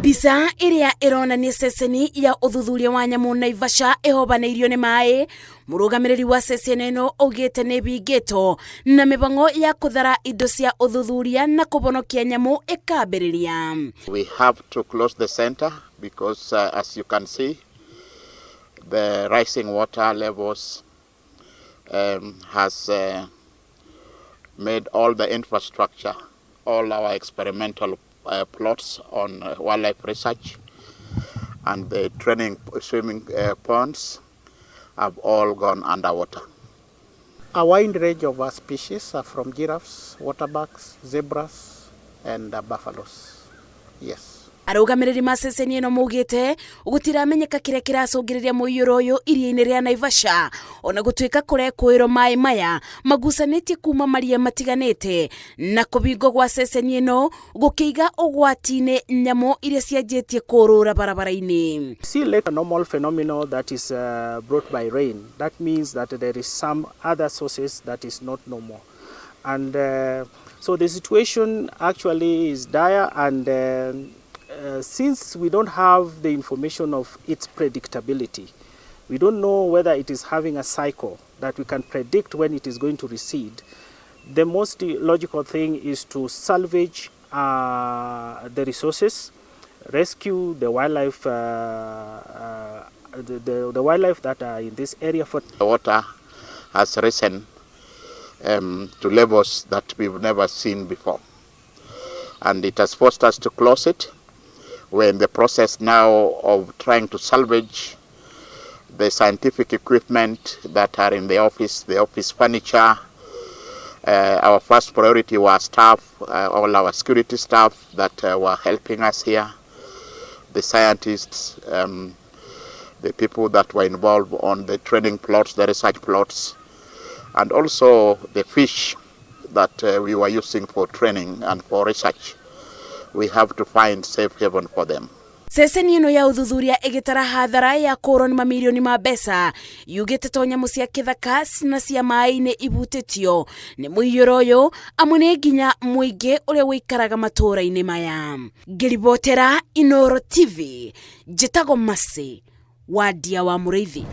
Mbica ĩrĩa ĩronania ceceni ya ũthuthuria wa nyamũ Naivasha ĩhobanĩirio nĩ maĩ. Mũrũgamĩrĩri wa ceceni ĩno augĩte nĩ ĩbingĩtwo na mĩbango ya kũthara indo cia ũthuthuria na kũbonokia nyamũ ĩkambĩrĩria. We have to close the center because as you can see, the rising water levels has made all the infrastructure, all our experimental plots on wildlife research and the training swimming ponds have all gone underwater. A wide range of species are from giraffes, waterbucks, zebras, and buffaloes. Yes. Arũgamĩrĩri ma ceceni ĩno maugĩte gũtiramenyeka kĩrĩa kĩracũngĩrĩria mũiyũro ũyũ iria-inĩ rĩa Naivasha, ona gũtuĩka kũrekũĩrwo maĩ maya magucanĩtie kuma maria matiganĩte, na kũbingwo gwa ceceni ĩno gũkĩiga ũgwati-inĩ nyamũ iria cianjĩtie kũrũra barabara-inĩ. See like a normal phenomenon that is brought by rain. That means that there is some other sources that is not normal. And so the situation actually is dire, and since we don't have the information of its predictability, we don't know whether it is having a cycle that we can predict when it is going to recede. The most logical thing is to salvage the resources, rescue the wildlife, the wildlife that are in this area for The water has risen to levels that we've never seen before, and it has forced us to close it. We're in the process now of trying to salvage the scientific equipment that are in the office furniture. Our first priority was staff, all our security staff that were helping us here, the scientists, the people that were involved on the training plots, the research plots, and also the fish that we were using for training and for research. We have to find safe haven for them. Ceceni ĩno ya ũthuthuria ĩgĩtara hathara ya kũrwo nĩ mamirioni ma mbeca, yugĩte to nyamũ cia kĩthaka na cia maĩ-inĩ ibutĩtio nĩ mũiyũro ũyũ, amu nĩ nginya mũingĩ ũrĩa ũikaraga matũũra-inĩ maya. Ngĩribotera Inoro TV, njĩtagwo Mercy Wandia wa Mũrĩithi.